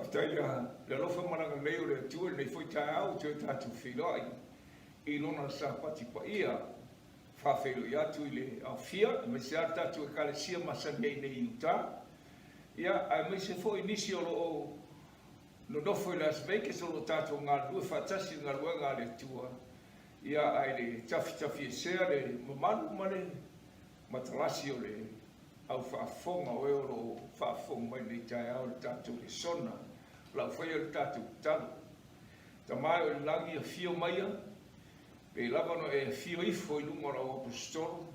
Faafetai i le alofa ma le agalelei o le Atua i lenei foi taeao ua toe tatou feiloai i Lona Sapati paia. Faafeiloai atu i le aofia, aemaise lava le tatou Ekalesia masani ai nei i Utah, ia, aemaise foi nisi o lo o nonofo i Las Vegas o lo o tatou galulue faatasi i le galuega a le Atua, ia, ae le tafitafiesea le mamalu ma le matalasi o le au faafofoga o e o lo o faafofoga mai lenei taeao i le tatou lesona o lau faia le tatou tatalo. Tama e o i le lagi, afio maia, pei lava ona e afio ifo i luga o lau Aposetolo,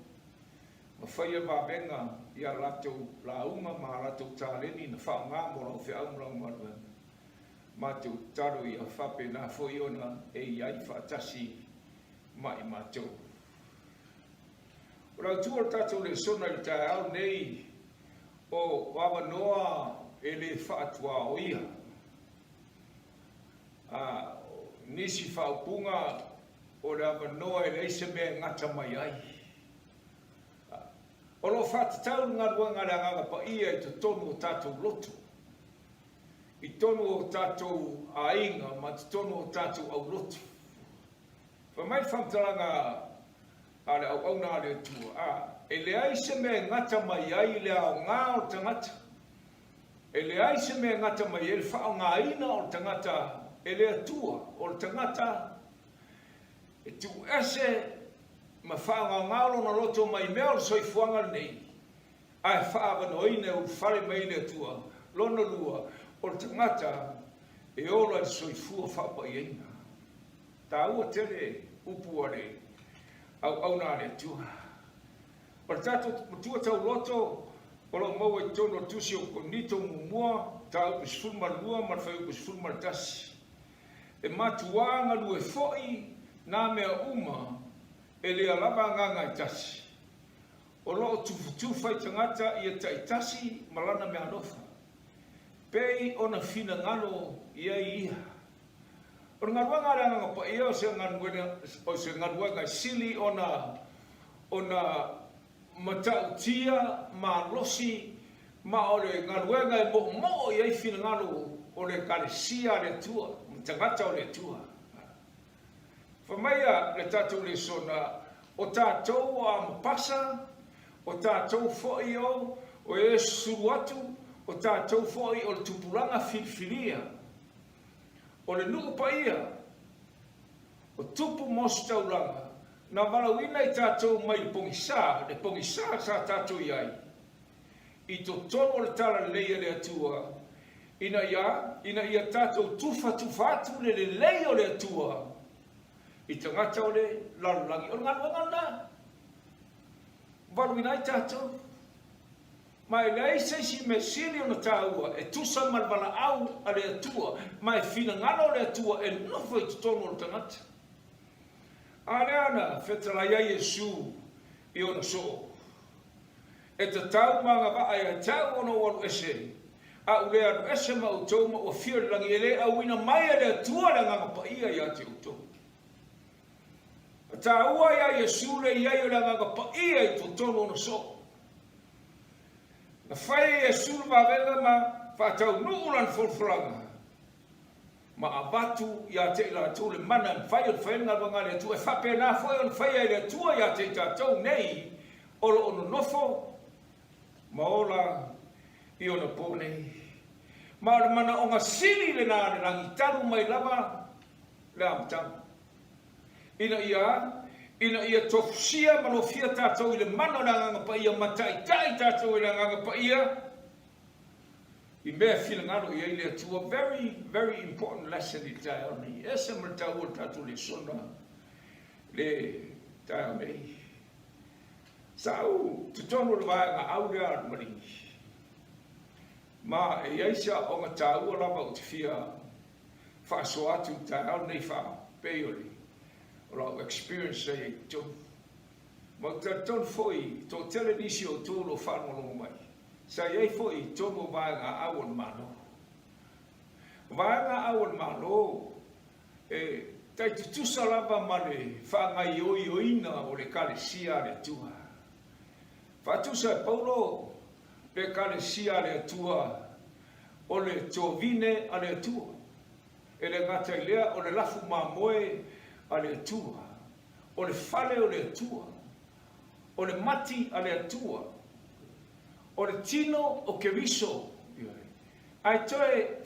ma faia vavega i a latou lauga ma a latou taleni na faaaoga mo lau feau ma lau galuega. Matou tatalo ia faapena foi ona e i ai faatasi ma i matou. O le autu o le tatou lesona i le taeao lenei, o avanoa e le faatuaoia. A, nisi faaupuga o le avanoa e leai se mea e gata mai ai. O lo o faatatau le galuega a le Agaga Paia i totonu o tatou loto, i totonu o tatou aiga ma totonu o tatou aulotu. Fai mai le faamatalaga a le auauna a le Atua, a, e leai se mea e gata mai ai le aoga o le tagata, e leai se mea e gata mai ai le faaaogaina o le tagata e le Atua, o le tagata e tuuese ma faagaogao lona loto mai mea o le soifuaga lenei, ae faaavanoaina e ulufale mai ai le Atua. Lona lua, o le tagata e ola i le soifua faapaiaina. Taua tele upu a le auauna a le Atua. O le tatou matua tauloto o lo o maua i totonu o le Tusi o Korinito Muamua, mataupu 12 ma le fuaiupu 11. E matuā galue foi nā mea uma e lea lava agaga e tasi. O lo o tufatufa i tagata ia taitasi ma lana meaalofa, pei ona finagalo i ai ia. O le galuega a le Agaga Paia o se o se galuega e sili ona ona matautia, malosi, ma o le galuega e moomoo i ai finagalo o le Ekalesia a le Atua ma tagata o le Atua. Fai mai le tatou lesona, o tatou o Amapasa, o tatou foi o o e susulu atu, o tatou foi o le tupulaga filifilia. O le nuu paia, o tupu ma ositaulaga, na valaauina i tatou mai le pogisa, le pogisa sa tatou i ai, i totonu o le talalelei a le Atua, ina ia, ina ia tatou tufatufa atu le lelei o le Atua i tagata o le lalolagi. O le galuega lena, valuina ai tatou. Ma e leai se isi mea sili ona taua e tusa ma le valaau a le Atua, ma e finagalo le Atua e nofo i totonu o le tagata. A lea na fetalai ai Iesu i ona soo, E tatau ma agavaa ia te au ona ou alu ese, a u le alu ese ma outou ma ua fia i le lagi, e le auina mai e le Atua le Agaga Paia ia te outou. A taua ia Iesu le i ai o le Agaga Paia i totonu o ona soo. Na fai e Iesu le vavega ma faataunuu lana folafolaga, ma avatu ia te i latou le mana e mafai ona fai ai le galuega a le Atua, e faapena foi ona faia e le Atua ia te i tatou nei o lo o nonofo ma ola i ona po nei. Ma o le manaoga sili lena a le lagi talu mai lava le amataga. Ina ia, ina ia tofusia ma lofia tatou i le mana o le Agaga Paia ma taitai tatou e le Agaga Paia i mea e finagalo i ai le Atua. Very, very important lesson i le taeao nei. E ese ma le taua o le tatou lesona le taeao nei. Sa ou totonu o le vaega au lea a le Maligi, ma e i ai se aoaoga taua lava ou te fia faasoa atu i le taeao lenei faapei o le o lau experience sa i ai i totonu. Ma ou te talitonu foi e toatele nisi o outou o lo o faalogologo mai sa i ai foi i totonu o vaega au o le Malo. O vaega au o le Malo e tai tutusa lava ma le faagaioioina o le Ekalesia a le Atua. Faatusa e Paulo le Ekalesia a le Atua. O le tovine a le Atua. E le gata i lea, o le lafu mamoe a le Atua. O le fale o le Atua. O le mati a le Atua. O le tino o Keriso. Ae toe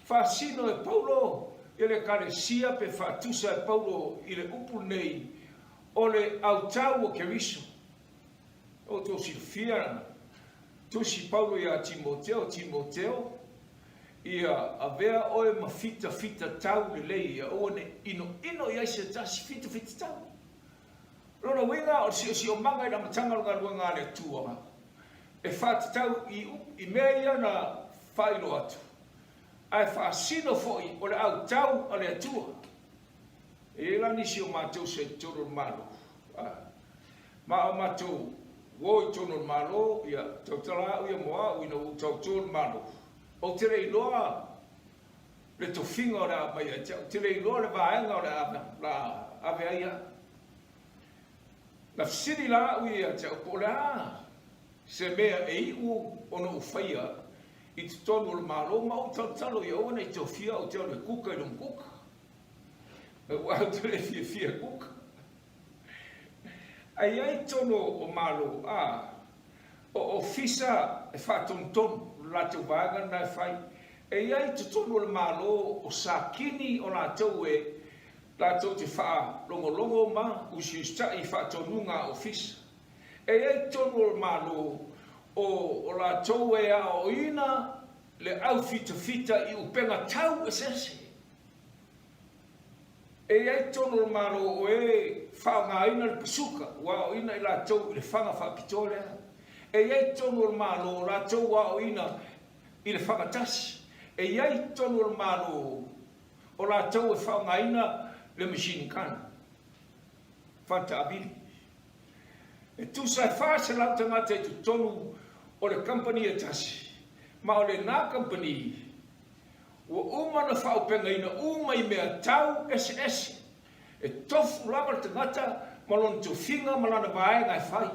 faasino e Paulo i le Ekalesia pe faatusa e Paulo i le upu lenei, o le autau o Keriso. Ua outou silafia, tusi Paulo iā Timoteo, Timoteo, ia avea oe ma fitafita tau lelei, ia aua ne i inoino i ai se tasi fitafita tau. O lona uiga, o le siosiomaga i le amataga o le galuega a le Atua, e faatatau i, i mea ia na faailoa atu, ae faasino foi o le autau a le Atua. E i ai la nisi o matou sa i totonu o le Malo, a, ma o matou uo i totonu o le Malo, ia, tautala au ia mo au ina ua ou tautō i le Malo, ou te le iloa le tofiga o le a aumai ia te au, ou te le iloa le vaega o le a ave ai au. Na fesili la au ia te au po o le a se mea e iu ona ou faia i totonu o le Malo ma ou talotalo ia aua ne i tofia ou te alu e kuka i luma kuka. Aua ou te le fiafia e kuka. Ae i ai tonu o Malo, a, o ofisa e faatonutonu, o le latou vaega lena e fai. E i ai totonu o le Malo o sakini o latou e latou te faalogologo ma usiusitai i faatonuga a ofisa. E i ai totonu o le Malo o o latou e aoaoina le aufitafita i upega tau eseese. E i ai totonu o le Malo o e faaaogaina le pasuka ua aoaoina i latou i le faga faapitoa lea. E i ai totonu o le Malo o latou ua aoaoina i le faga tasi. E i ai totonu o le Malo o latou e faaaogaina le machine gun, fana taavili. E tusa e 400 tagata i totonu o le kamupani e tasi, ma o lena kamupani Ua uma ona faaaupegaina uma i mea tau eseese. E tofu lava le tagata ma lona tofiga ma lana vaega e fai.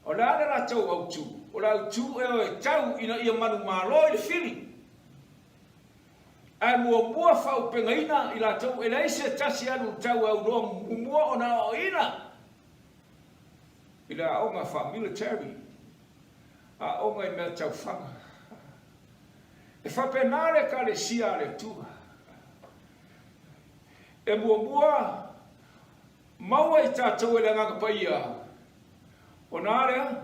O le a le latou autu? O le autu e o e tau ina ia manumalo i le fili. Ae muamua faaaupegaina i latou e leai se tasi e alu i le tau e auloa muamua ona aoaoina i le aoga faa-military, aoga i mea tau faga. E faapena le Ekalesia a le Atua. E muamua maua i tatou e le Agaga Paia, ona a lea?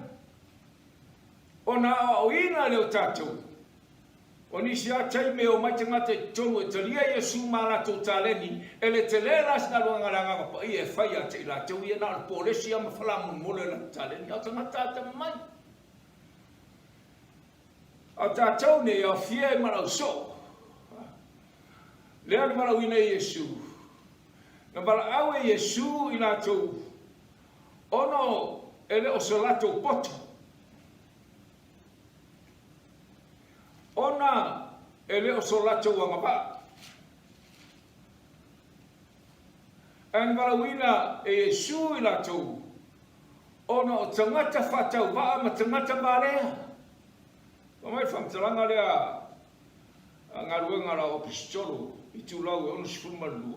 Ona aoaoina lea o tatou. O nisi lava taimi e omai tagata i totonu e talia Iesu ma a latou taleni, e le tele la se galuega a le Agaga Paia e fai ia te i latou ia, na o le polesi lava ma falamolemole o latou taleni, a o tagata atamamai. A o tatou nei, aofia e valaau soo. Lea na valaauina e Iesu. Na valaau e Iesu i latou ona e le o so latou poto, ona e le o so latou agavaa. Ae na valaauina e Iesu i latou ona o tagata faatauvaa ma tagata valea. Fai mai le faamatalaga lea a Galuega a lau Aposetolo i Itulau e 62,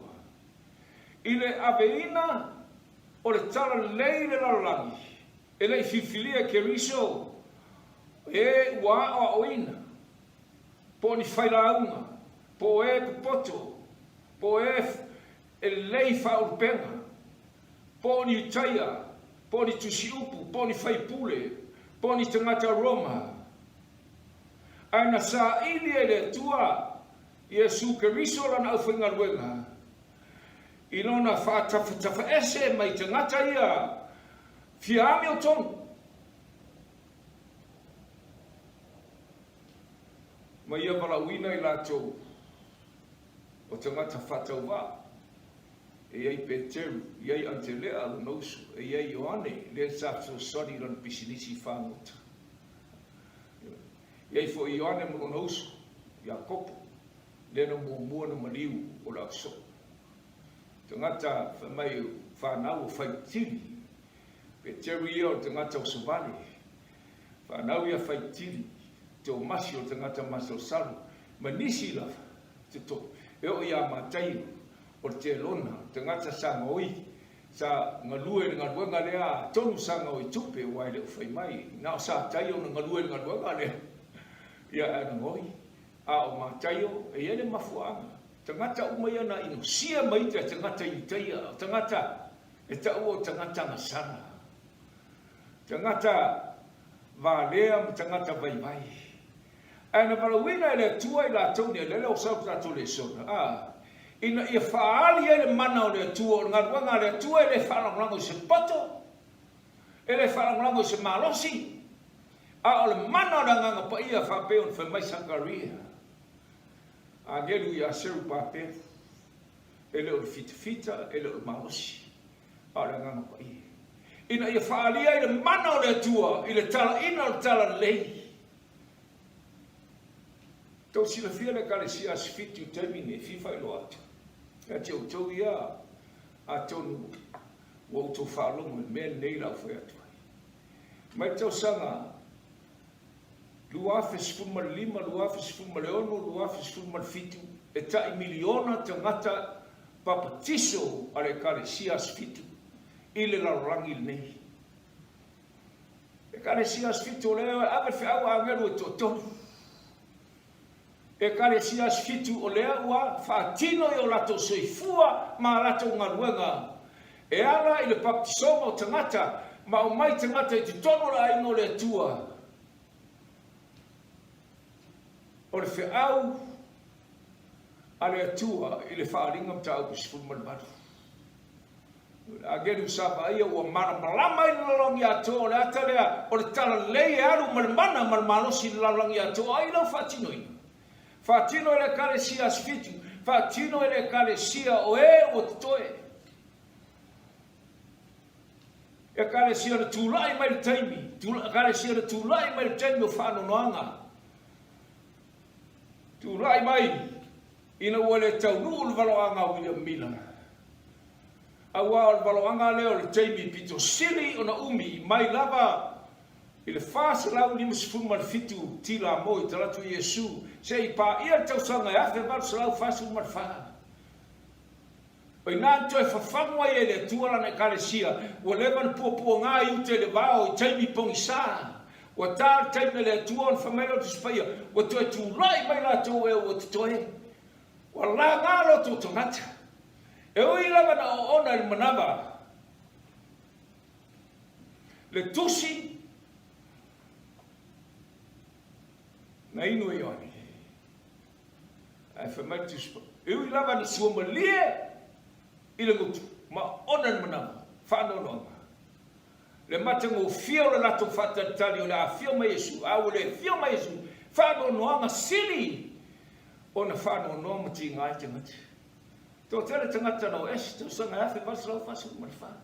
I le aveina o le talalelei i le lalolagi, e le i filifilia e Keriso e ua aoaoina, po o ni failauga, po o e popoto, po o e e lelei faaulupega, po o ni Utaia, po o ni tusiupu, po o ni faipule, po o ni tagata Roma. Ae na saili e le Atua Iesu Keriso lana aufaigaluega i lona faatafatafaese mai tagata ia fia amiotonu. Ma ia valaauina i latou o tagata faatauvaa. E i ai Peteru, e i ai Antelea lona uso, e i ai Ioane, lea sa fesoasoani i lana pisinisi i fagota. E i ai foi Ioane ma lona uso, Iakopo, lea na muamua ona maliu o le ausoo. Tagata fai mai fanau o Faitili, Peteru ia o le tagata o Savale, fanau ia Faitili. Tomasi o le tagata masalosalo, ma nisi lava i totonu, e oo ia Mataio o le Telona, o le tagata sa gaoi, sa galue i le galuega lea, atonu sa gaoi tupe, aua e le o fai mai, na o Sataio na galue i le galuega lea, ia ae na gaoi. A o Mataio, e i ai le mafuaaga, tagata uma ia na inosia mai ita e tagata Iutaia, o tagata e taua o tagata agasala, tagata valea ma tagata vaivai. Ae na valaauina e le Atua i latou nei, lele ua sau le tatou lesona, a, ina ia faaali ai le mana o le Atua, o le galuega a le Atua e le faalagolago i se poto, e le faalagolago i se malosi, a o le mana o le Agaga Paia faapei ona fai mai Sakaria, agelu ia Serubabelu, e le o le fitafita, e le o le malosi, a o le Agaga Paia, ina ia faaalia ai le mana o le Atua i le talaina o le talalelei. Tou silafia le Ekalesia Aso Fitu i le taimi lenei, e fia faailoa atu ia te outou ia, atonu ua outou faalogo i le mea lenei o le a ou fai atu ai. Mai le tausaga 2015, 2016, 2017, e tai miliona tagata papatiso a le Ekalesia Aso Fitu i le lalolagi lenei. Ekalesia Aso Fitu o lea e ave le feau a agelu e toatolu. Ekalesia Aso Fitu o lea ua faatino i o latou soifua ma a latou galuega e ala i le baptisoga o tagata ma aumai tagata i totonu o le aiga o le Atua. O le feau a le Atua i le faaaliga mataupu 18. Agelu sa vaaia ua malamalama ai le lalolagi atoa, o le ata lea o le talalelei e alu ma le mana ma le malosi i le lalolagi atoa. Ai lau faatinoina? Faatino e le Ekalesia Aso Fitu, faatino e le Ekalesia o e ua totoe. Ekalesia na tulai mai le taimi, Ekalesia na tulai mai le taimi o faanoanoaga. Tulai mai ina ua le taunuu le valoaga a William Miller. Aua o le valoaga lea o le taimi pito sili ona umi mai lava i le 457 tila mo i talatu Iesu seia paia le tausaga e 1844. O ina na toe fafagu ai e le Atua lana Ekalesia, ua leva ona puapuaga i uta i le vao i taimi pogisa. Ua ta le taimi a le Atua ona fai mai lea o le Tusi Paia, ua toe tulai mai latou e ua totoe. Ua laga lo outou tagata. E ui lava na oona i le manava le tusi na inu e Ioane. Ae fai mai le Tusi Paia, e ui lava na suamalie i le gutu ma oona le manava, faanoanoaga. Le matagofie o le latou faatalitali o le a afio mai Iesu, a ua le afio mai Iesu, faanoanoaga sili ona faanoanoa ma tiga ai tagata. Toatele tagata na o ese tausaga e 1844.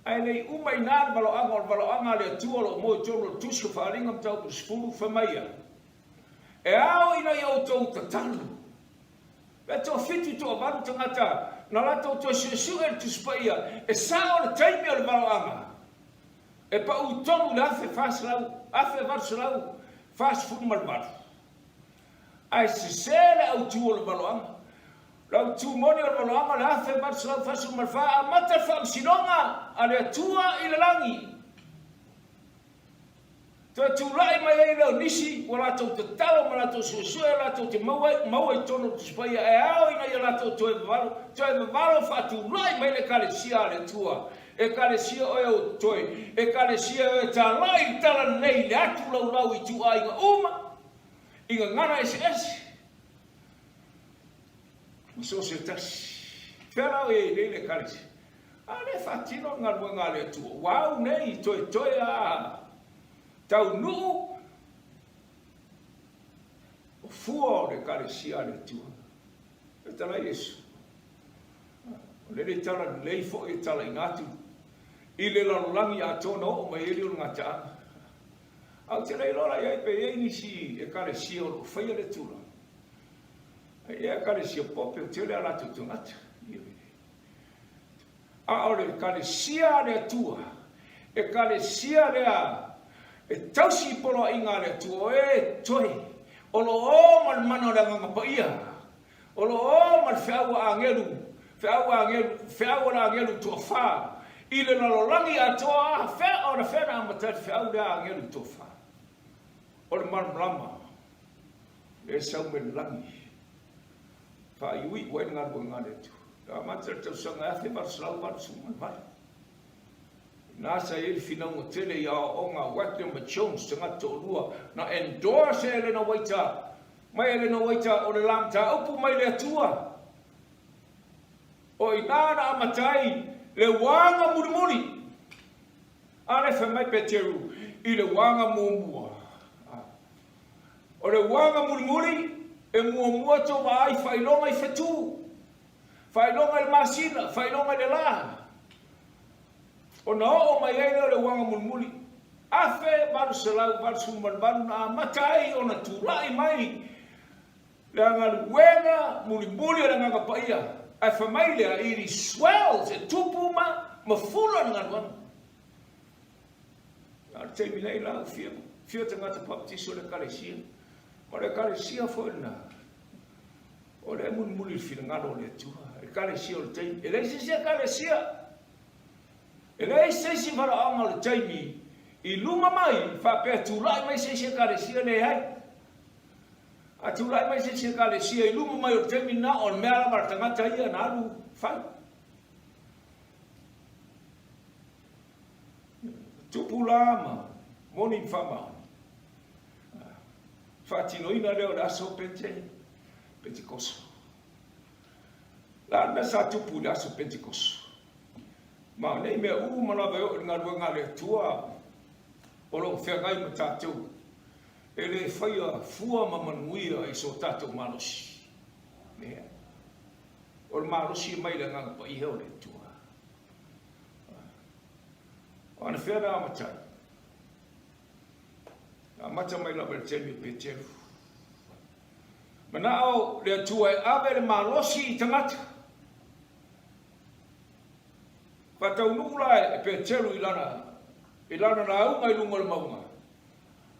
Ae le i uma i ina le valoaga, o le valoaga a le Atua o lo o moe i totonu o le Tusi o Faaaliga Mataupu 10, fai mai ia, E ao ina ia outou tatalo. Pe toafitu toavalu tagata na latou toe suesue le Tusi Paia, e sao le taimi o le valoaga, e pau tonu i le 1400, 1848. Ae sese le autu o le valoaga. O le autu moni o le valoaga o le 1844, amata le faamasinoga a le Atua i le lagi. Toe tulai mai ai lea o nisi ua latou tatalo ma latou suesue latou te maua, maua i totonu o le Tusi Paia e ao ina ia latou toe vavalo, toe vavalo faatulai mai le Ekalesia a le Atua. Ekalesia oe o totoe, Ekalesia oe e talai i le talalelei i le atu laulau i ituaiga uma, i gagana eseese, ma so o se tasi. Fea la o i ai nei le Ekalesia? A o lea e faatino le galuega a le Atua, ua au nei toetoe a taunuu o fua o le Ekalesia a le Atua. E tala Iesu. O lenei tala lelei foi e talaina atu i le lalolagi atoa na oo mai ai le ulugataaga. Ae ou te le iloa la i ai pe i ai nisi Ekalesia o lo o faia lea tulaga. E i ai Ekalesia pope, ua tele a latou tagata. A o le Ekalesia a le Atua, Ekalesia lea E tausi i poloaiga a le Atua, o e toe, o lo o ma le mana o le Agaga Paia, o lo o ma le feau a agelu, feau a agelu, feau a le agelu toafa, i le lalolagi atoa, a fea, ona fea na amata ai le feau lea a agelu toafa? O le malamalama, lea e sau mai le lagi, faaiuiu ai le galuega a le Atua. Na amata i le tausaga e 1888. Na sa i ai le finauga tele i aoaoga a Wagner ma Jones, tagata toalua, na endorse e Elena Waita mai Elena Waita o le la mataupu mai le Atua. O i ina na amata ai le uaga mulimuli. A lea fai mai Peteru i le uaga muamua. O le uaga mulimuli e muamua tou vaai faailoga i fetu, faailoga i le masina, faailoga i le la. Ona oo mai ai lea o le uaga mulimuli, 1888 na amata ai ona tulai mai le galuega mulimuli o le Agaga Paia, ae fai mai lea, it is swells, e tupu ma ma fula le galuega. A o le taimi nei la ua fia, fia tagata papatiso o le Ekalesia, ma o le Ekalesia foi lena, o lea e mulimuli i le finagalo o le Atua, Ekalesia o le taimi. E leai se isi Ekalesia E leai se isi valaauga o le taimi i luma mai faapea tulai mai se isi ekalesia, leai. A tulai mai se isi ekalesia i luma mai o le taimi lena, o le mea lava a le tagata ia na alu fai. Tupu la ma moni ma faamaoni. Faatinoina lea o le aso Pente, Pentekoso. Le a le mea sa tupu i le aso Pentekoso? Ma o nei mea uma lava e oo i le galuega a le Atua o lo o feagai ma tatou, e le faia fua ma manuia i so tatou malosi. Leai. O le malosi e mai le Agaga Paia o le Atua. O anafea na amata ai? Na amata mai lava i le taimi o Peteru. Manao le Atua e ave le malosi i tagata. Faataunuu la e Peteru i lana, i lana lauga i luga o le mauga,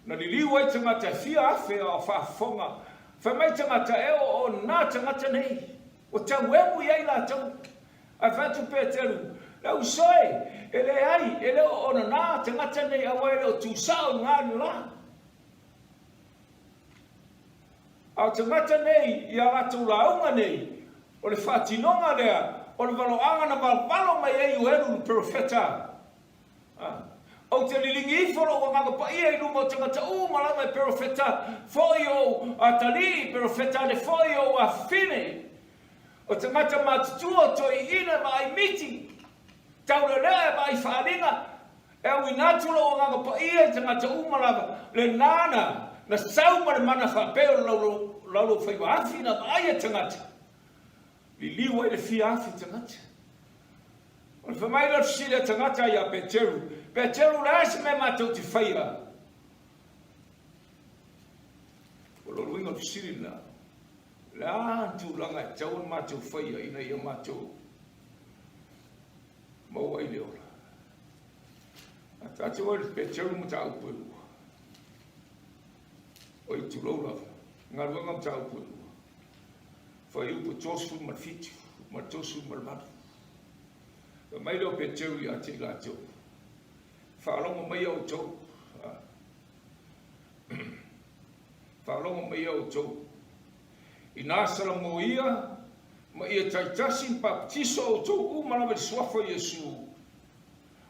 na liliu ai tagata e fia afe a o faafofoga, fai mai tagata e o o na tagata nei, ua tauemu i ai latou. Ae fai atu Peteru, Le uso e, e leai, e le o ona na tagata nei aua e le o tusao i na le la. A o tagata nei i a latou lauga nei, o le faatinoga lea o le valoaga na valvalo mai ai Ioelu le perofeta. A, ou te liligi ifo lou agaga paia i luma o tagata uma lava e perofeta foi ou atalii, perofeta ane foi ou afafine, o tagata matutua, o toeaiina e vaai miti, taulelea e vaai faaaliga, E auina atu lou Agaga Paia i tagata uma lava, lena na, na sau ma le mana faapea o le laulaufaiva afi na vaai e tagata, liliu ai le fia afi tagata. O le fai mai lea o le fesili a tagata ia Peteru, Peteru, o le a se mea matou te faia? O lona uiga o le fesili lena, o le a le tulaga e tatau ona matou faia ina ia matou maua ai le ola? A tatou ai le Peteru mataupu e lua. Oi, tulou lava. Galuega mataupu e lua. Fuaiupu 37 ma le 38. Fai mai lea o Peteru ia te i latou, Faalogo mai outou. Faalogo mai outou. Inā salamoia ma ia taitasi ma papatiso outou uma lava i le suafa o Iesu,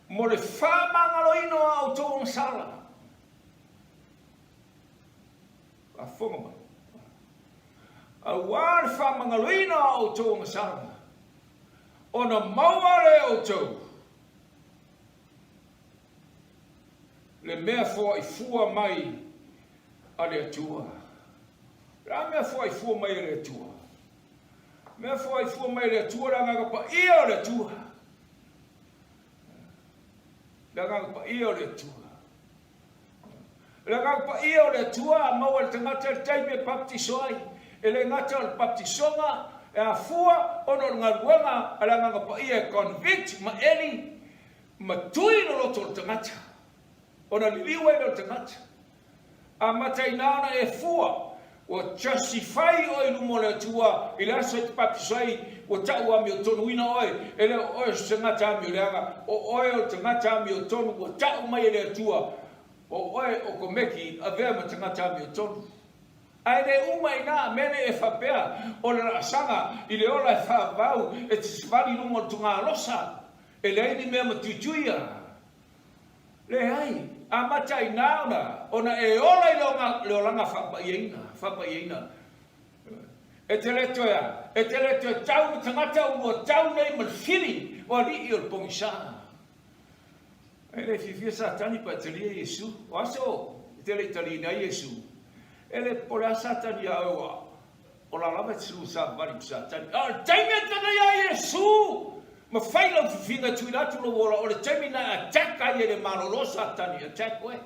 mo le faamagaloina o a outou agasala. Faafofoga mai. Auā le faamagaloina o a outou agasala, ona maua lea e outou le mea foaifua mai a le Atua. O le a mea foaifua mai a le Atua? Mea foaifua mai a le Atua le Agaga Paia o le Atua. Le Agaga Paia o le Atua. Le Agaga Paia o le Atua a maua e le tagata i le taimi e baptiso ai. E le gata o le baptisoga e afua ona o le galuega a le Agaga Paia e convict ma eli ma tui le loto o le tagata. Ona liliu ai lea o le tagata. Amata i ina ona e fua, ua justify oe i luma o le Atua i le aso e te baptizo ai, ua tau amiotonuina oe, e le o oe o se tagata amioleaga, o oe o le tagata amiotonu ua tau mai e le Atua, o oe o Komeki, avea ma tagata amiotonu. Ae le uma i ina, mea nei e faapea, o le laasaga i le ola e faavavau e te savali i luga o le tugalosa, e leai ni mea matuituia. Leai, amata i ina ona, ona e ola i le olaga faapaiaina, faapaiaina. E te le toe a, e te le toe tau ma tagata ua tau nei ma le fili o alii o le pogisa. E le fiafia Satani pe a talia Iesu. O aso e te le i taliina ai Iesu, e le popole lava Satani ia oe ua O la lava e te sulu savavali ma Satani. A o le taimi e tanaia ai Iesu ma fai lau fifiga e tuuina atu lou ola, o le taimi na e attack ai e le malolo Satani, attack oe.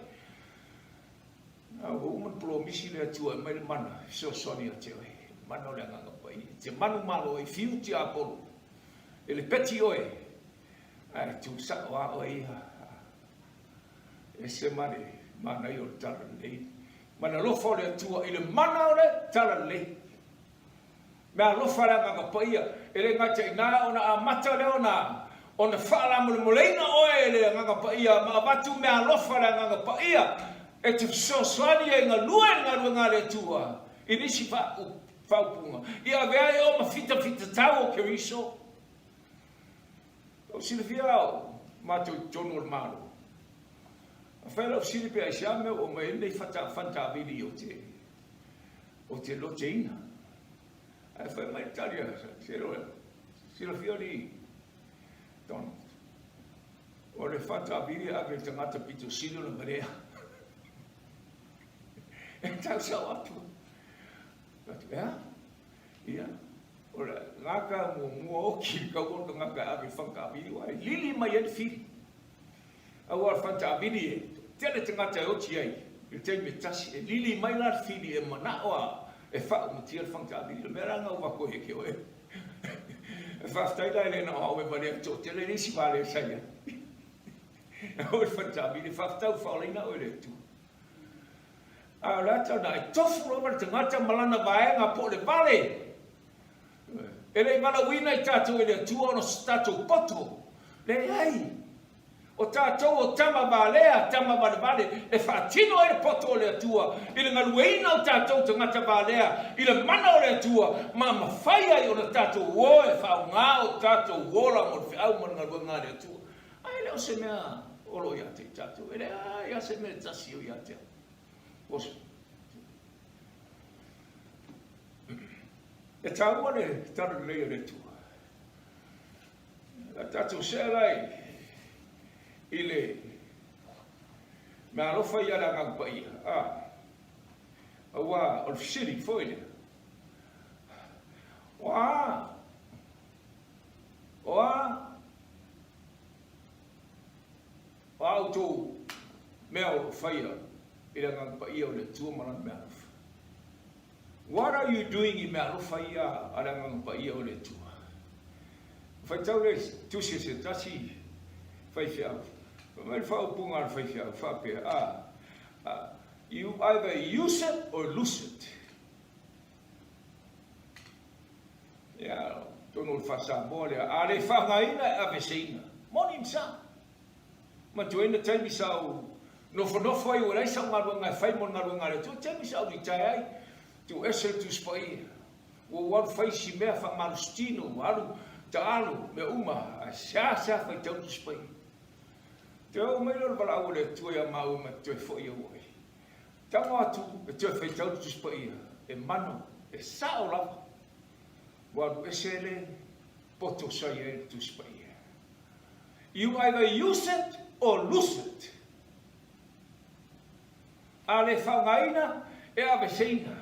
A ua uma ona polomisi le Atua e aumai le mana e fesoasoani ia te oe, le mana o le Agaga Paia. E te manumalo ai, fiu tiapolo, e lepeti oe, ae tu sao lava oe ia. Ese ma le manaia o le talalelei, ma le alofa o le Atua i le mana o le talalelei. Mea alofa le Agaga Paia, e le gata i ina ona amata lea ona ona faalamolemoleina oe e le Agaga Paia ma avatu mea alofa le Agaga Paia e te fesoasoani ai galue i le galuega a le Atua i nisi faaupuga i avea ai oe ma fitafitatau o Keriso. Ua silafia au matou i totonu o le Malo. A fai lau fesili pe aisea mea ua aumai ai lenei fantavili ou te, ou te loteina. Ae fai mai le tali a silafia alii Donald. O le fantavili e ave i le tagata pito sili ona valea. E tau sao atu. Atu, ea? Ia, o le gata muamua oki i le kaua o le tagata e ave i le fana-taavili, aua e lili mai ai le fili. Aua o le fana-taavili e tele tagata e oti ai i le taimi e tasi, e lili mai la le fili e manao a e faaumatia le fana-taavili. O le mea la lena ua avatu ai e ke oe. E faafetai la e le na o au e valea e toatele le isi valea sa i ai. E oo i le fana-taavili, faafetai ua faaolaina oe e le Atua. A o le ata lena, e tofu lava le tagata ma lana vaega po o le vale. E le i valaauina i tatou e le Atua ona o se tatou poto. Leai. O tatou o tama valea, tama valevale, e faatino ai le poto o le Atua i le galueina o tatou tagata valea i le mana o le Atua ma mafai ai ona tatou o e faaaoga o tatou ola mo le feau ma le galuega a le Atua. Ae le o se mea o lo o ia te i tatou. E leai lava se mea e tasi o ia te au. E taua le talalelei a le Atua. A tatou see la i le mea alofa ia le Agaga Paia, a, aua o le fesili foi lea, o a, o a O a outou mea o lo o faia i le Agaga Paia o le Atua ma Lana meaalofa? What are you doing i meaalofa ia a le Agaga Paia o le Atua? Faitau le tusi a se tasi faifeau. Fai mai le faaupuga a le faifeau faapea, ah, ah, you either use it or lose it. Ia, tonu o le faa-Samoa lea, a le faaaogaina e aveseina. Moni ma sa. Matuaina taimi sa ou nofonofo ai ua leai sau galuega e fai mo le galuega a le Atua, taimi sa ou litaea ai, tuu ese le Tusi Paia, ua ou alu fai isi mea faamalositino, ua alu taaalo, mea uma, ae seasea faitau le Tusi Paia. Toe oo mai lea o le valaau a le Atua ia maua ma te toe foi auai. Tago atu e toe faitau le Tusi Paia, e mano, e sao lava, ua alu ese le poto sa i ai le Tusi Paia. You either use it or lose it. A le faaaogaina, e aveseina.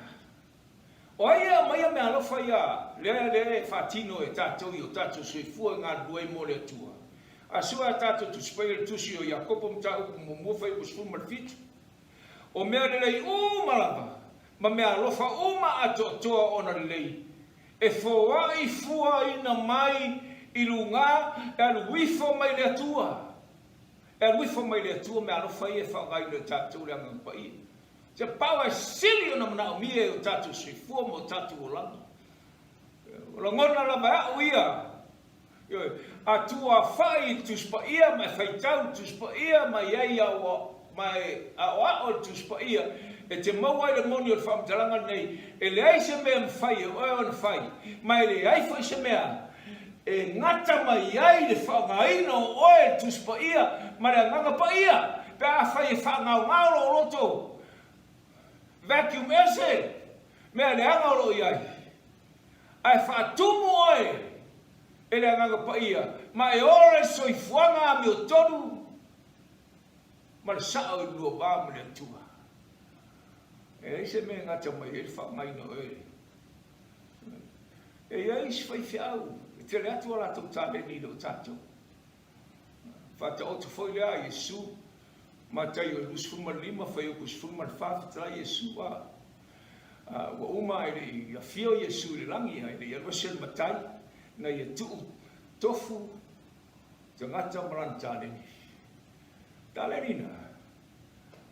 O ai e aumaia meaalofa ia lea lea e faatino e tatou i o tatou soifua e galulue ai mo le Atua? A sue a tatou Tusi Paia le Tusi o Iakopo Mataupu Muamua Fuaiupu 17. O mea lelei uma lava, ma mea alofa uma atoatoa ona lelei, e foai fuaina mai i luga e alu ifo mai le Atua. E alu ifo mai le Atua meaalofa ia e faaaogaina e tatou le Agaga Paia. Se power e sili ona manaomia e o tatou soifua ma o tatou olaga. O lagona lava e au ia, ioe, a tuafai i le Tusi Paia ma e faitau i le Tusi Paia ma i ai au ma e aoao i le Tusi Paia, e te maua ai le moni o le faamatalaga lenei, e leai se mea e mafai e oe ona fai, ma e leai foi se mea e gata mai ai le faaaogaina o oe e le Tusi Paia ma le Agaga Paia, pe afai e faagaogao lou loto vacuum ese mea leaga o lo o i ai, ae faatumu oe e le Agaga Paia ma e ola i le soifuaga amiotonu ma le sao i le lua va ma le Atua. E leai se mea e gata mai ai le faaaogaina o oe. E i ai isi faifeau e tele atu a latou taleni i lo tatou. Faataoto foi lea a Iesu, Mataio 25, fuaiupu 14, fetalai Iesu, a, a, ua uma ae le i afio Iesu i le lagi, ae le i alu ese le matai, na ia tuu tofu tagata ma lana taleni. Taleni na,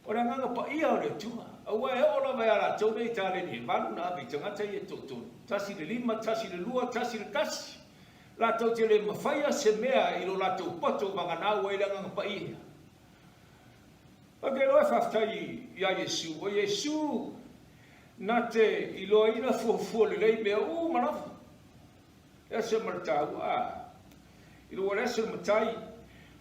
o le Agaga Paia o le Atua, aua e oo lava ia latou nei taleni e valu na ave i tagata ia e toatolu, tasi le lima, tasi le lua, tasi le tasi. Latou te le mafaia se mea i lo latou poto vagana ua i le Agaga Paia. Ou te iloa e faafetai ia Iesu, o Iesu na te iloaina fuafua lelei mea uma lava. E ese ma le taua, a. I lua le ese le matai,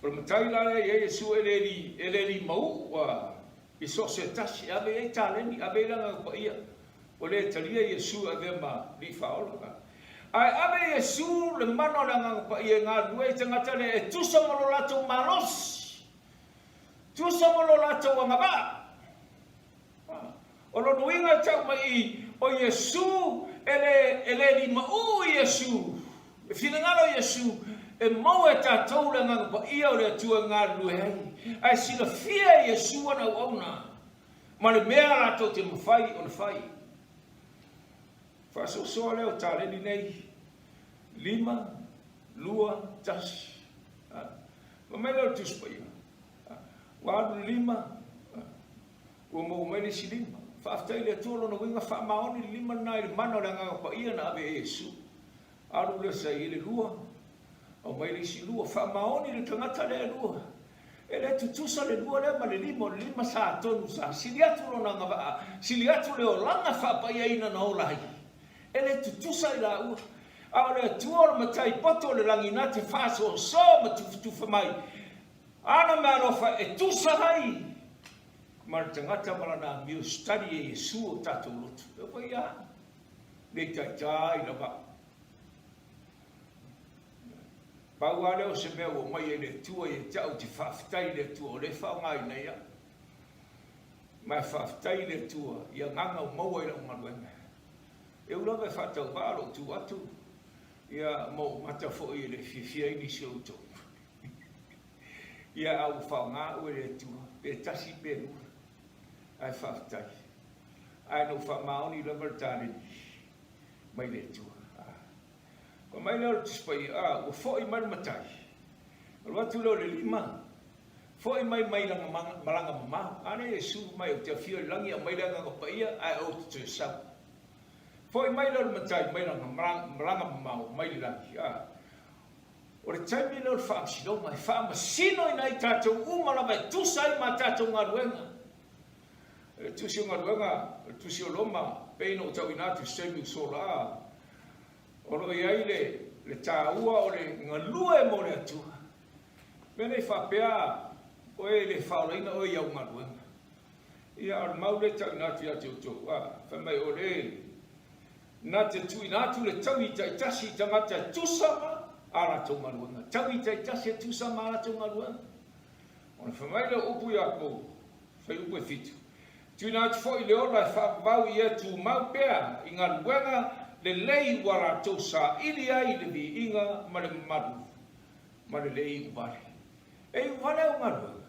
o le matai la lea i ai Iesu e le li, e le limauu a, i so o se tasi, e ave i ai taleni, ave i ai le Agaga Paia. Ua le talia Iesu e avea ma Alii Faaola. Ae ave Iesu le mana o le Agaga Paia e galulue ai tagata lea e tusa ma lo latou malosi, tusa ma lo latou agavaa. O lona uiga e tau mai i, o Iesu e le, e le limauu i Iesu, e finagalo Iesu e maua e tatou le Agaga Paia o le Atua e galulue ai. Ae silafia e Iesu ana auauna. Ma le mea latou te mafai ona fai. Faasoasoa lea o taleni nei, lima, lua, tasi. Fai mai lea o le Tusi Paia, ua alu le lima, ua maua mai le isi lima. Faafetai i le Atua, lona uiga faamaoni le lima lena i le mana o le Agaga Paia na ave e Iesu. Alu lea sa i ai le lua, aumai le isi lua, faamaoni le tagata lea e lua. E le tutusa le lua lea ma le lima, o le lima sa atonu sa sili atu lona agavaa, sili atu le olaga faapaiaina na ola ai. E le tutusa i laua. A o le Atua o le Matai poto o le lagi na te faasoasoa ma tufatufa mai Ana meaalofa e tusa ai ma le tagata ma lana amio study e Iesu o tatou loto. E foi ia. Nei taitai lava. Pau lava lea o se mea ua aumai e le Atua ia te au ou te faafetai i le Atua o lea e faaaogaina ai au. Ma e faafetai i le Atua i agaga ua maua i lau galuega. E ui lava e faatauvaa lou tu atu, ia ma ou mata foi e le fiafia ai nisi o outou. Ia a ua faaaoga au e le Atua, pe tasi pe lua, ae faafetai. Ae na ou faamaoni lava le taleni mai le Atua. Fai mai lea o le Tusi Paia, a, ua foi mai le matai, alu atu lea o le lima, foi mai mai lana malaga mamao. A lea Iesu mai, ou te afio i le lagi, aumai le Agaga Paia, ae ou te toe sau. Foi mai lea o le matai mai lana malaga mamao mai le lagi. A, o le taimi lea o le faamasinoga, e faamasinoina ai tatou uma lava e tusa ai ma a tatou galuega. O le Tusi o Galuega, o le Tusi o Roma, pei ona ou tauina atu i se taimi ua sola, o lo o i ai le, le taua o le galue mo le Atua. Mea nei faapea, oe e le faaolaina oe i au galuega. Ia, a o le mau lea e tauina atu ia te outou, a, fai mai o le, na te tuuina atu le taui taitasi i tagata e tusa ma a latou galuega. Taui taitasi e tusa ma a latou galuega. Ona fai mai lea o upu ia Paulo, Fuaiupu e fitu. Tuuina atu foi le ola e faavavau i e tumau pea i galuega lelei ua latou saili ai le viiga ma le mamalu ma le le iu vale. E iu vale au galuega?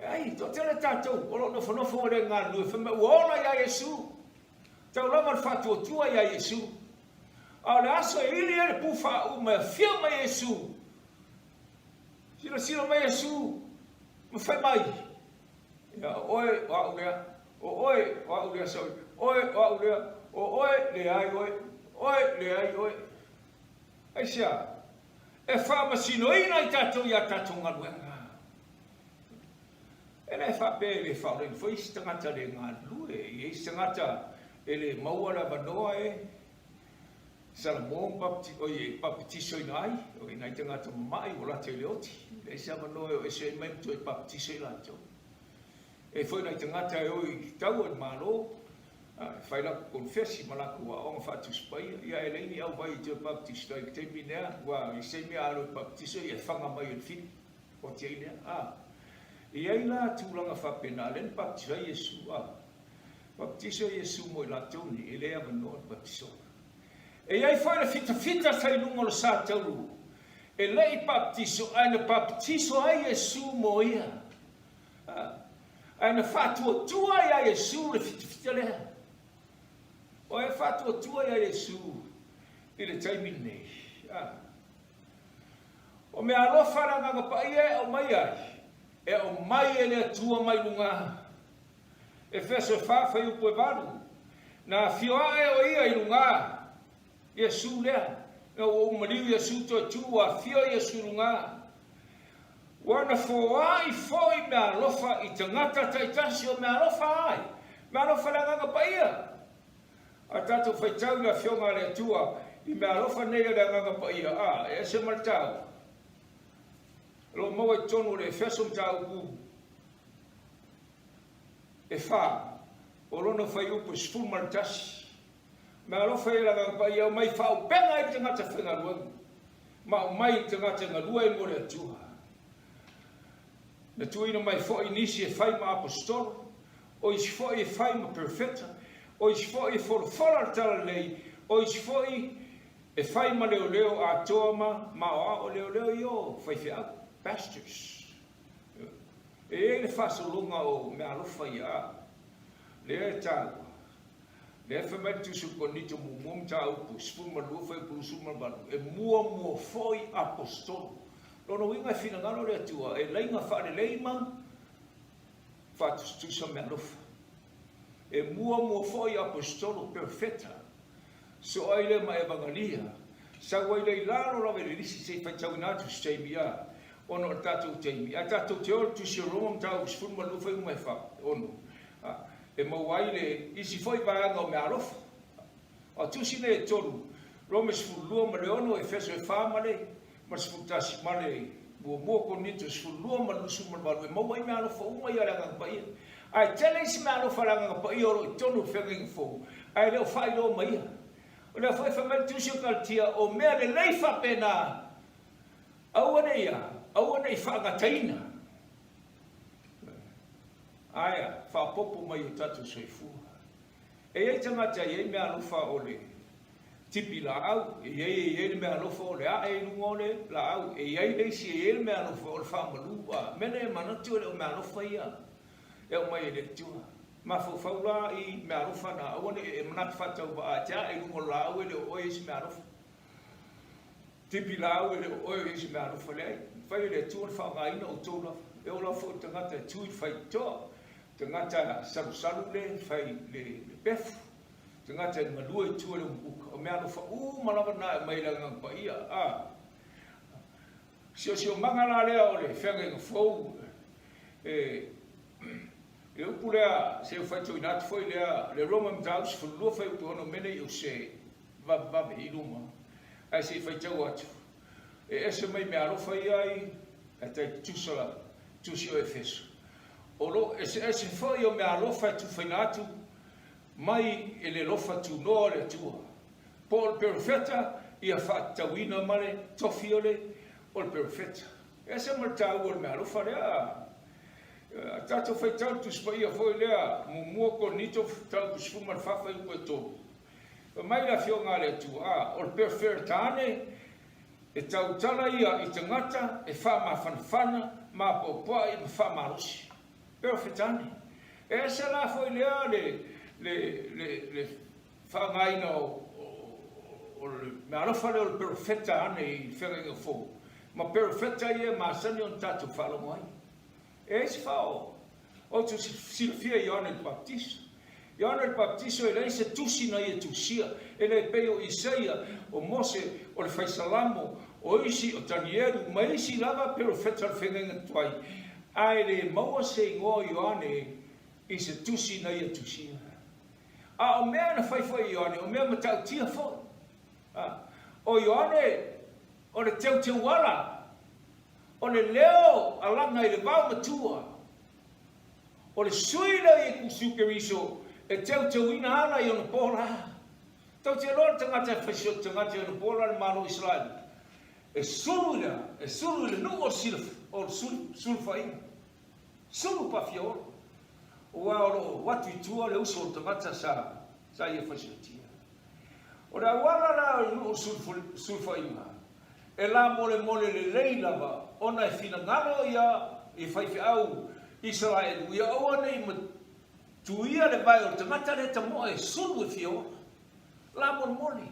Ai, toatele tatou o lo o nofonofo ua le galulue, fai mai ua ola ia Iesu. Tau lava le faatuatua ia Iesu. A o le aso e ili ai le pu faauu ma e afio mai Iesu, silasila mai Iesu. Ma fai mai, Ia, o oe, o a'u lea, o oe, o a'u lea saui, oe, o a'u lea, o oe, leai oe, oe, leai oe. Aisea? E faamasinoina ai tatou i a tatou galuega. E le faapea e le faaolaina foi isi tagata le galulue, e i ai isi tagata e le maua le avanoa e Salamo ma oi e papatisoina ai, oi nai tagata mama'i ua lata i le oti, e leai se avanoa e o ese ai mai ma toe papatiso i latou. E i ai foi nai tagata e o i taua i le Malo, e fai latou konefesi ma latou aoga faatusi paia, ia e leai ni auvai e toe papatiso ai i le taimi lea, aua i se taimi a alu e papatiso ia e faga mai e le fili, oti ai lea. A, e i ai la tulaga faapena, lea na papatiso ai Iesu, a, papatiso Iesu mo i latou nei, e le avanoa le papatisoga. E i ai foi le fitafita sa i luga o le sa taulu, e le i papatiso, ae na papatiso ai Iesu mo ia. A, ae na faatuatua iā Iesu le fitafita lea. O e faatuatua iā Iesu i le taimi lenei. A, o mea alofa le Agaga Paia e aumai ai, e aumai e le Atua mai luga. Efeso e fa fuaiupu e valu, Na afio ae o ia i lugā, Iesu lea, ina ua ou maliu Iesu toe tu ua afio Iesu i lugā. Ua na foai foi meaalofa i tagata taitasi o meaalofa ai, meaalofa le Agaga Paia. A tatou faitau i le Afioga a le Atua i meaalofa nei a le Agaga Paia, a, e ese ma le taua. O lo o maua i totonu o le Efeso mataupu E fa, o lona fuaiupu e 11. Meaalofa ia le Agaga Paia, aumai faaupega ai le tagata faigaluega, ma aumai le tagata e galue ai mo le Atua. Na tuuina mai foi nisi e fai ma aposetolo, o isi foi e fai ma perofeta, o isi foi e folafola le talalelei, o isi foi e fai ma leoleo atoa ma maoao leoleo ia o faifeau, pastors. E i ai le faasologa o meaalofa ia au, lea e taua, lea e fai mai le Tusi o Korinito muamua mataupu 12 fuaiupu 28, e muamua foi aposetolo. Lona uiga e finagalo le Atua e laina faalelei ma faatusatusa meaalofa. E muamua foi aposetolo, perofeta, Soo ai lea ma Evagalia, sau ai lea i lalo lava i le lisi se i faitauina atu se taimi a, ona o le tatou taimi. Ae tatou te o i le Tusi o Roma mataupu 12 fuaiuga e fa, ono, a, e maua ai le isi foi vaega o meaalofa. A o tusi nei e tolu, Roma 12 ma le ono, Efeso e fa ma le, ma le 11, ma le muamua Korinito 12 ma le 28, e maua ai meaalofa uma ia a le Agaga Paia. Ae tele isi meaalofa a le Agaga Paia o lo o i totonu o le Feagaiga Fou, ae le o faailoa maia. O lea foi e fai mai le Tusi o Kalatia, o mea lelei faapena, aua ne i a, aua ne i faagataina, ae a, faaopoopo mai i o tatou soifua. E i ai tagata e i ai meaalofa o le tipi laau, e i ai e i ai le meaalofa o le ae i luga o le laau, e i ai le isi e i ai le meaalofa o le faamalu, a mea nei e manatu e le o meaalofa ia e aumai e le Atua. Mafaufau la i meaalofa na, aua ne i e manatu faatauvaa e te ae i luga o le laau e le o oe e i se meaalofa. Tipi laau e le o oe o i ai se meaalofa, leai, mafai e le Atua ona faaaogaina outou lava. E oo lava foi i le tagata e tu i le faitotoa, Tagata salusalu le fai le pefu, tagata e galue i tua i le umukuka, o meaalofa uma lava na e aumai i le Agaga Paia. A siosiomaga la lea o le feagaiga fou, e le upu lea, se ua faitauina atu foi lea, le Roma Mataupu 12 fuaiupu e 6 mea nei o se vavevave i luma, ae se i faitau atu, e ese mai meaalofa ia i e tai tutusa lava, Tusi o Efeso. O lo o eseese foi o meaalofa e tufaina atu mai e le alofa tunoa o le Atua, po o le perofeta ia faatatauina ma le tofi o le o le perofeta. E ese ma le taua o le meaalofa lea. A tatou faitau le Tusi Paia foi lea, muamua Korinito mataupu 14 fuaiupu e 3, fai mai le Afioga a le Atua, a, o le perofeta ane e tautala ia i tagata e faamafanafana, mapoapoai ma faamalosi. Perofeta ane. E ese la foi lea le, le, le, le faaaogaina o, o, o le meaalofa lea o le perofeta ane i le Feagaiga Fou, ma perofeta ia e masani ona tatou faalogo ai. E ai se faaoo. Ou te silafia Ioane le Papatiso. Ioane le Papatiso e leai se tusi na ia tusia, e le pei o Isaia, o Mose, o le Faisalamo, o isi, o Tanielu, ma isi lava perofeta o le Feagaiga Tuai, ae le maua se igoa o Ioane i se tusi na ia tusia. A o mea na fai foi e Ioane, o mea matautia foi. A, o Ioane o le teuteuala, o le leo alaga i le vao matua, o le sui lea o Iesu Keriso e teuteuina ala i ona po la. Tou te iloa le tagata e fai sio tagata i ona po la le Malo o Isaraelu, e sulu i le a? E sulu i le nuu o le o le sulufaiga. Sulu pafiaola. Aua o lo o atu i tua le uso o le tagata sa sa ia fai siotia. O le auala la o le nuu o le sulufaiga, e lamolemole lelei lava ona e finagalo ia i faifeau Isaraelu ia aua ne i matuia le vae o le tagata lea tamoe e sulu e fia ola. Lamolemole.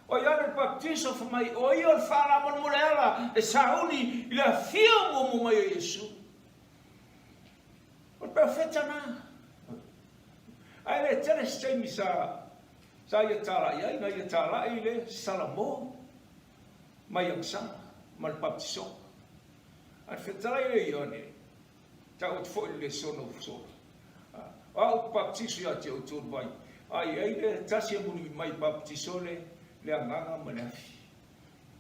O Ioane le Papatiso fai mai, o ia o le faalamolemole ala e sauni i le afio muamua mai o Iesu. O le perofeta na. Ae le tele se taimi sa sa ia talai ai, na ia talai le Salamo mai agasala ma le baptisoga. A le fetalai lea Ioane, tau atu foi le lesona ua sola. O au ou te baptiso ia te outou le vai, a i ai le tasi e mulimuli mai e baptiso le le agaga ma le afi.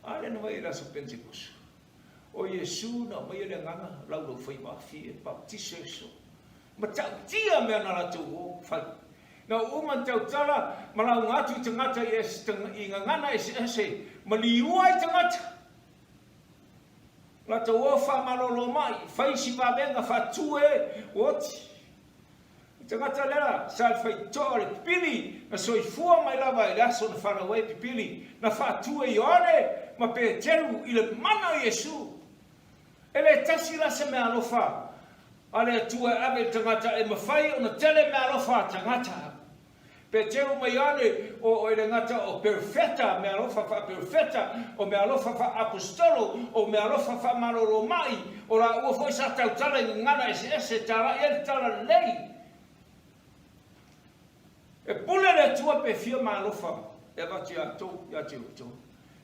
A lea na fai i le aso Pentekoso. O Iesu na aumaia le agaga laulaufaiva afi e baptiso e so. Matautia mea na latou o fai. Na uma na tautala ma lauga atu i tagata i i gagana eseese ma liua ai tagata. Latou o faamalolo mai, fai isi vavega faatu e ua oti. O le tagata lea sa le faitotoa le pipili na soifua mai lava i le aso na fanau ai pipili na faatu e Ioane ma Peteru i le mana o Iesu. E le tasi la se meaalofa a le Atua e ave i le tagata e mafai ona tele meaalofa a tagata. Peteru ma Ioane, o e le gata o perofeta, meaalofa faaperofeta, o meaalofa faaapostolo, o meaalofa faamalolo mai, o laua foi sa tautala i gagana eseese e talai ai le tala lelei. E pule le Atua pe fia meaalofa e avatu ia tou, ia te outou.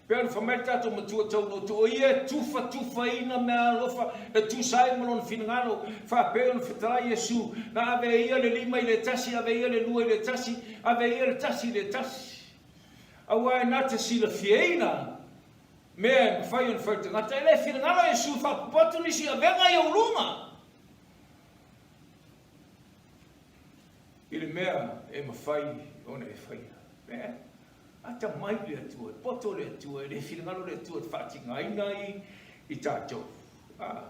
Pei ona fai mai le tatou Matua Tauloto, o ia e tufatufaina meaalofa e tusa ai ma lona finagalo, faapea ona fetalai Iesu, na ave e ia le lima i le tasi, ave e ia le lua i le tasi, ave e ia le tasi i le tasi. Aua e na te silafiaina mea e mafai ona fai e le tagata. E le finagalo Iesu e faaopoopo atu nisi avega i ou luga i le mea e mafai ona e faia. Mea. Atamai le Atua, e poto le Atua, e le finagalo le Atua e faatigaina ai i tatou. A.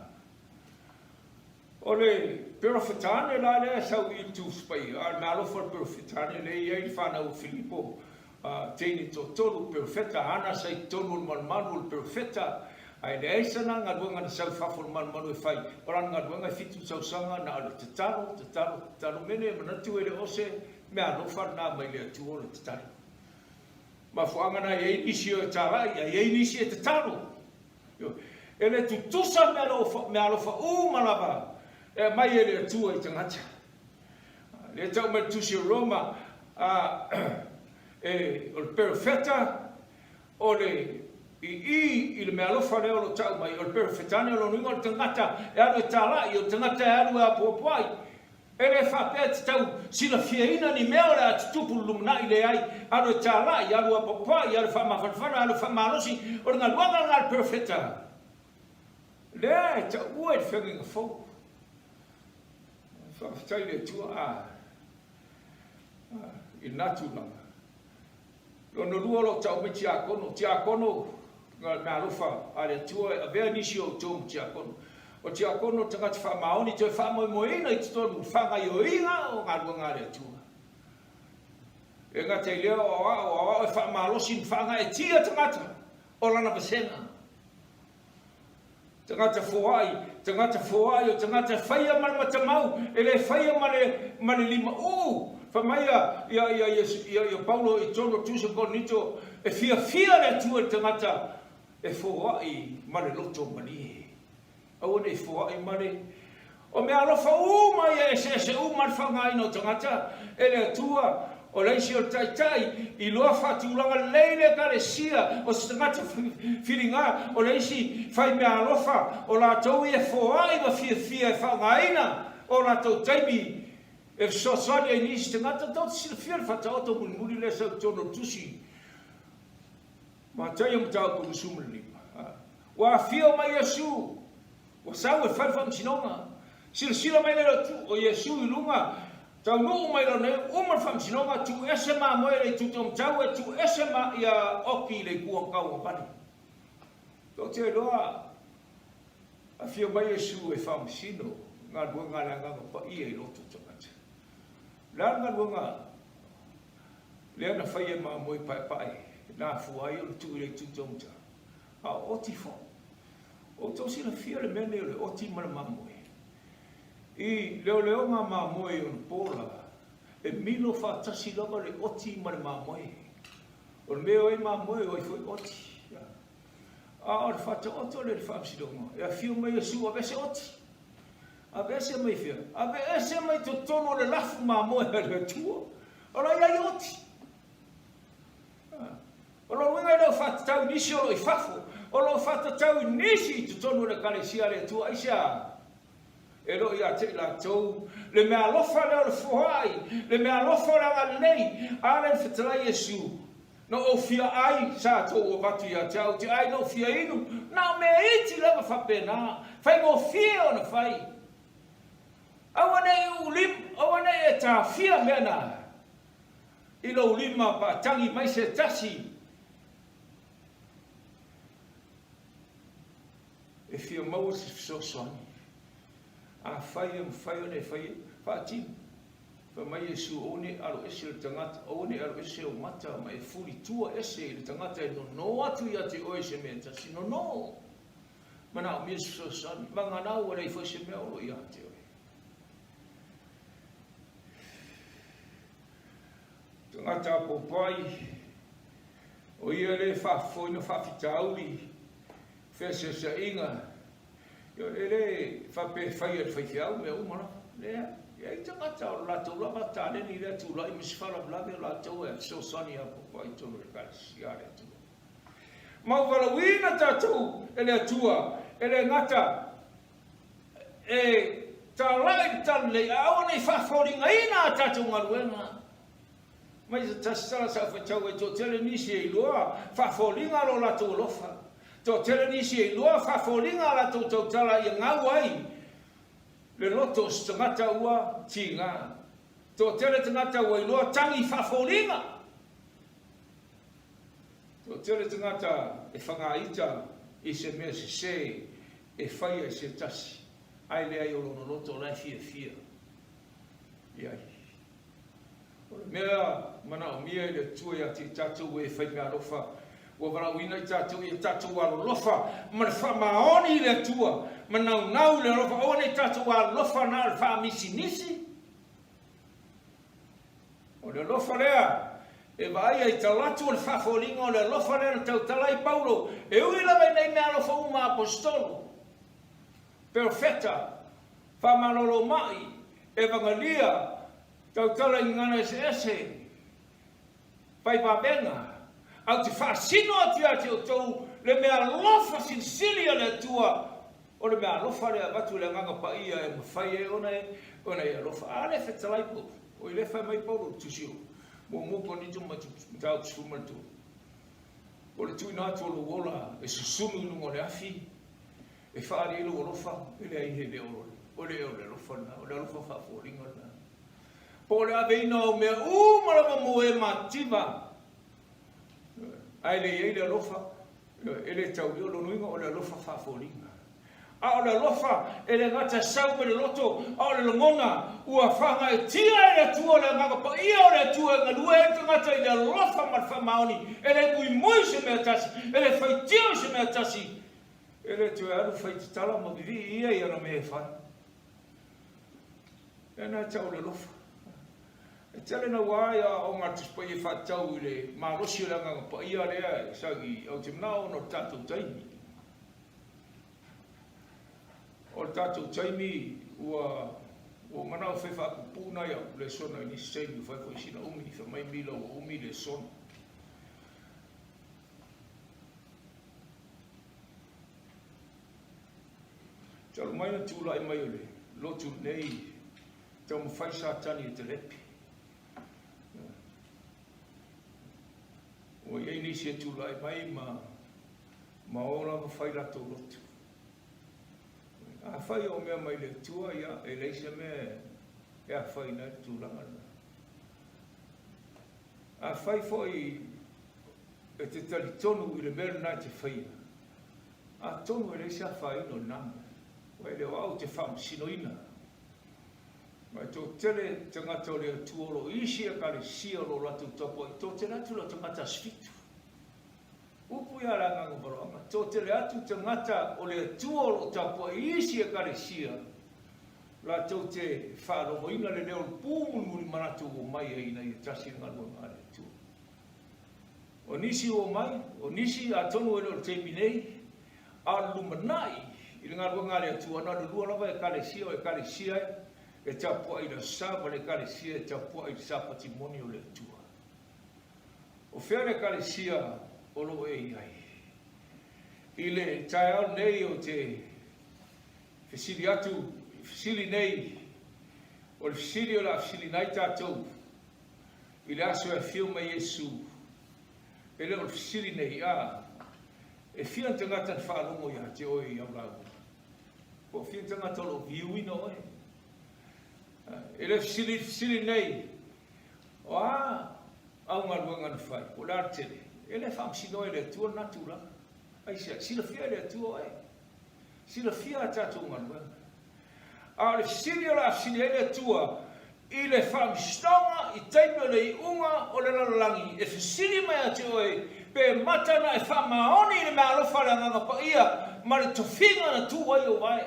O le Perofetane la lea e sau i le Tusi Paia, a o le meaalofa o le Perofetane lea e i ai le fanau o Filipo, a, teine toatolu, Perofeta, Ana sa i totonu o le malumalu o le Perofeta, ae leai sana galuega na sau i fafo o le malumalu e fai, o lana galuega e fitu tausaga na o le tatalo, tatalo, tatalo. Mea nei e manatu e le o se meaalofa lena mai le Atua o le tatalo. Mafuaaga na e i ai nisi e talai, a i ai nisi e tatalo. E le tutusa meaalofa uma lava e aumai e le Atua i tagata. Lea e tau mai le Tusi o Roma, a, e, o le perofeta, o le i i i le meaalofa lea o lo o tau mai, o le perofetane o lona uiga o le tagata e alu e talai, o le tagata e alu e apoapoai, E le faapea e te tau silafiaina ni mea o le a tutupu i le lumanai, leai, alu e talai, alu apoapoai, alu faamafanafana, alu faamalosi, o le galuega lena a le perofeta lea e taua i le feagaiga fou. Faafetai i le Atua a, i lena tulaga. Lona lua o lo o tau mai tiakono. Tiakono, meaalofa a le Atua e avea nisi o outou ma tiakono. O tiakono o tagata faamaoni toe faamoemoeina i totonu le faagaioiga o galuega a le Atua. E gata i lea o aoao, o aoao e faamalosi ma faagaeetia tagata o lana vasega. Tagata foai, tagata foai, o tagata e faia ma le matamau, e le faia ma le, ma le limauu. Fai mai ia, ia, ia, ia, ia, ia Paulo i totonu o Tusi o Korinito, e fiafia le Atua i le tagata e foai ma le loto malie. Aua ne i foai ma le. O mea alofa uma ia e eseese uma le faaaogaina o tagata e le Atua, o le isi o le taitai iloa faatulaga lelei le Ekalesia, o se tagata filiga, o le isi fai mea alofa, o latou ia e foai ma fiafia e faaaogaina o latou taimi e fesoasoani ai i nisi tagata. Tou te silafia le faataoto mulimuli lea sau i totonu o le tusi Mataio mataupu 25. Ua afio mai Iesu Ua sau e fai le faamasinoga. Silasila mai le o Iesu i luga, taunuu mai lona iu, uma le faamasinoga, tuu ese mamoe i le itu taumatau e tuu ese ma ia oki i le itu aukauavale. Tou te iloa, afio mai Iesu e faamasino galuega a le Agaga Paia i loto o tagata. O le a le galuega lea na faia e mamoe paepae na afua ai ona tuu i le itu taumatau? A o oti foi. Outou silafia le mea nei o le oti ma le mamoe. I leoleoga mamoe i ona po la, e milo faatasi lava le oti ma le mamoe. O le mea o ai mamoe, o ai foi oti. A o le faataoto lea i le faamasinoga, e afio mai Iesu, aveese oti. Aveese mai fea? Aveese mai totonu o le lafu mamoe a le Atua. O la e i ai oti. O lona uiga e le o faatatau i nisi o lo o i fafo, o lo o faatatau i nisi i totonu o le Ekalesia a le Atua. Aisea? E le o ia te i latou le meaalofa lea o le foai, le meaalofa o le agalelei a le Fetalai Iesu. Na ou fia ai, sa tou avatu ia te au, te ai na ou fia inu, na o mea iti lava faapena, faigofie ona fai. Aua ne i uu lima, aua ne i e tafia mea na. I lou lima paatagi mai se tasi e fia maua se fesoasoani. Afai e mafai ona e faia, faatino. Fai mai Iesu, Aua ne i alo ese le tagata, aua ne i alo ese ou mata ma e fuli tua ese i le tagata e nono atu ia te oe i se mea e tasi. Nono! Manaomia se fesoasoani. Vagana ua leai foi se mea o lo o ia te oe. Tagata apopai, o ia lea e faafofoina faafitauli, feeseeseaiga, e le faapea e faia e le faifeau mea uma lava. Leai, e i ai tagata o le latou lava taleni lea tulai ma se faalavelave o latou e fesoasoani apopai i totonu o le Ekalesia a le Atua. Ma ua valaauina tatou e le Atua, e le gata e talai le talalelei, ae aua ne i faafoligaina a tatou galuega. Mai se tasi tala sa faitau ai, toatele nisi e iloa faafoliga lo latou alofa, toatele nisi e iloa faafoliga a latou tautala ia gau ai le loto o se tagata ua tiga. Toatele tagata ua iloa tagi faafoliga. Toatele tagata e fagaita i se mea sese e faia e se tasi, ae leai o lona loto la e fiafia i ai. O le mea manaomia e le Atua ia te i tatou e fai meaalofa, ua valaauina i tatou ia tatou alolofa ma le faamaoni i le Atua, ma naunau i le alofa, aua ne i tatou alofa na o le faamisimisi. O le alofa lea e vaaia i talaatu o le faafoliga o le alofa lea na tautala ai Paulo, e ui lava i nei meaalofa uma aposetolo, perofeta, faamalolo-mai, evagalia, tautala i gagana eseese, fai vavega, ae ou te faasino atu ia te outou le meaalofa silisili a le Atua, o le meaalofa lea e avatu e le Agaga Paia e mafai ai ona e ona e alofa. A lea e fetalai Paulo, oi lea e fai mai Paulo i le tusi o Muamua Korinito mataupu 13, o le tuuina atu o lou ola e susunu i luga o le afi, e faaali ai lou alofa, e leai he mea o o le o le alofa lena, o le alofa faafoliga lena. Po o le aveina o au mea uma lava mo e mativa, ae le i ai le alofa, e le taulia. O lona uiga o le alofa faafoliga. A o le alofa e le gata e sau mai le loto, a o le lagona ua faagaetia e le Atua, le Agaga Paia o le Atua e galue ai le tagata i le alofa ma le faamaoni, e le muimui se mea tasi, e le faitio i se mea tasi, e le toe alu fai tatala ma vivii ia i ana mea e fai. Lea na e tau o le alofa. E tele naua ai aoaoga a le Tusi Paia e faatatau i le malosi o le Agaga Paia lea e sau i Ou te manao ona o le tatou taimi. O le tatou taimi Ua ua manao e fai faapupuu nai au lesona i nisi taimi, ua fai foi sina umi, fai mai Mila ua umi lesona. Talu mai na tulai mai o le lotu lenei, taumafai Satani e telepe. Ua i ai nisi e tulai mai ma ma o lava fai latou lotu. Afai o mea mai le Atua, ia, e leai se mea e afaina ai le tulaga lena. Afai foi e te talitonu i le mea lena e te faia, atonu e leai se afaina o lena mea. Ua e le o au ou te faamasinoina. Ma e toatele tagata o le Atua o lo o i isi Ekalesia o lo o latou tapuai, toatele atu i lau tagata Aso Fitu. Upu ia le Agaga Valoaga, toatele atu tagata o le Atua o lo o tapuai i isi Ekalesia latou te faalogoina le leo o le pu mulimuli ma latou omai ai ina ia tasi le galuega a le Atua. O nisi ua omai, o nisi atonu e le o le taimi nei, a o le lumanai i le galuega a le Atua, na o le lua lava Ekalesia, o Ekalesia e tapuai i le Aso Sa ma le Ekalesia e tapuai i le Sapati moni o le Atua. O fea le Ekalesia o lo o e i ai? I le taeao lenei ou te fesili atu i fesili nei, o le fesili o le a fesilina ai tatou i le aso e afio mai Iesu, e le o le fesili nei, a, e fia ni tagata na faalogo ia te oe i au lauga? Po o fia ni tagata o lo o viuina oe? E le fesili i le fesili nei, O a au galuega na fai, po o le a le tele, e le faamasinoa e le Atua lena tulaga. Aisea? Silafia e le Atua oe. Silafia a tatou galuega. A o le fesili o le a fesili ai le Atua i le faamasinoga i taimi o le iuga o le lalolagi, e fesili mai ia te oe, pe mata na e faamaoni i le meaalofa a le Agaga Paia ma le tofiga na tu ai ou vae.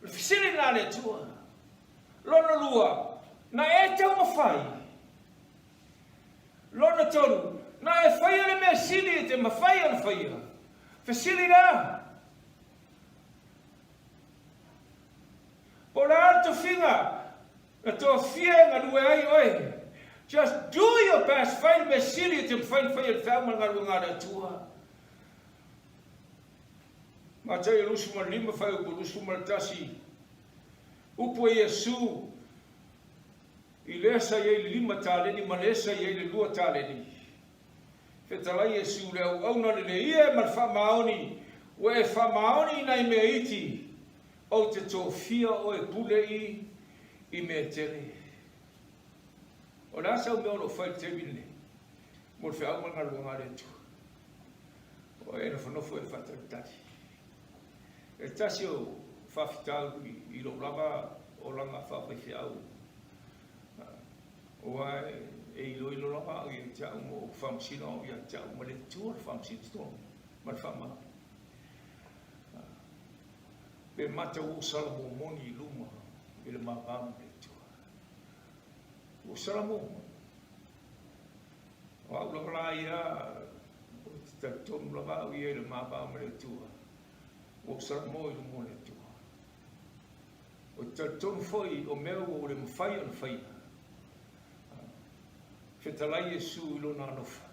O le fesili lena a le Atua. Lona lua, na e taumafai. Lona tolu, na e faia le mea sili e te mafai ona faia. Fesili la, Po o le a le tofiga na tofia e galue ai oe? Just do your best, fai le mea sili e te mafai ona faia i le feau ma le galuega a le Atua. Mataio 25, fuaiupu 21, Upu e Iesu i lea sa i ai le lima taleni ma le sa i ai le lua taleni. Fetalai Iesu, le auauna lelei ia ma le faamaoni, ua e faamaoni i nai mea iti, ou te tofia oe pule i i mea tele. O le a sau mea o lo o fai i le taimi lenei mo le feau ma le galuega a le Atua? O e nofonofo e faatalitali. E tasi o faafitauli i lou lava olaga faafaifeau, aua e iloilo lava au ia te au ma ou faamasino au ia te au ma le Atua le faamasino tonu ma le faamaoni. Pe mata ua ou salamo moni i luma i le mava ma le Atua. Ua ou salamo moni. O au lava la ia, ou te talitonu lava au ia i le mava ma le Atua. Ua ou salamo i luma o le Atua. Ou te talitonu foi o mea ua ou le mafai ona faia. Fetalai Iesu i Lona alofa,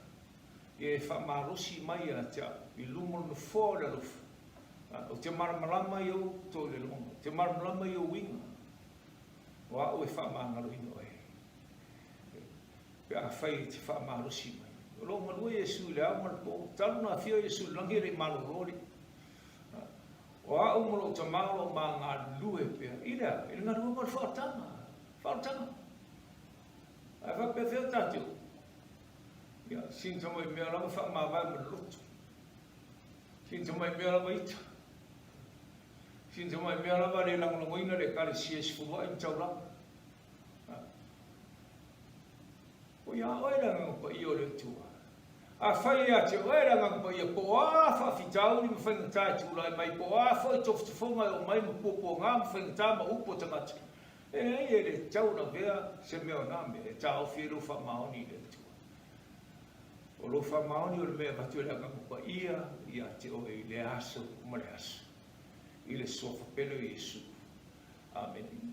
ia e faamalosi mai ia te au i luma o le nofoa o le alofa. Ou te malamalama i ou toileloga, ou te malamalama i ou uiga, o au e faamagaloina oe. Pe afai e te faamalosi mai. O lo o galue Iesu i le ao ma le po. Talu ona afio Iesu i le lagi e le i malolo le. O au ma lou Tama o lo o ma galulue pea. I le a? I le galuega o le faaolataga. Faaolataga. Ae faapefea tatou? Ia, sina tamai mea lava faamavae ma le lotu. Sina tamai mea lava ita. Sina tamai mea lava le lagolagoina le Ekalesia e sefuluai ma taulaga. O ia oe le Agaga Paia o le Atua. Afai ia te oe le Agaga Paia, po o a faafitauli ma faigata e tulai mai, po o a foi tofotofoga e oo mai ma puapuaga ma faigata ma upu a tagata, e leai e le tatau ona avea se mea o na mea e taofi ai lou faamaoni i le Atua. O lou faamaoni o le mea e avatu e le Agaga Paia ia te oe i lea aso ma le aso, i le Suafa Pele o Iesu. Amene.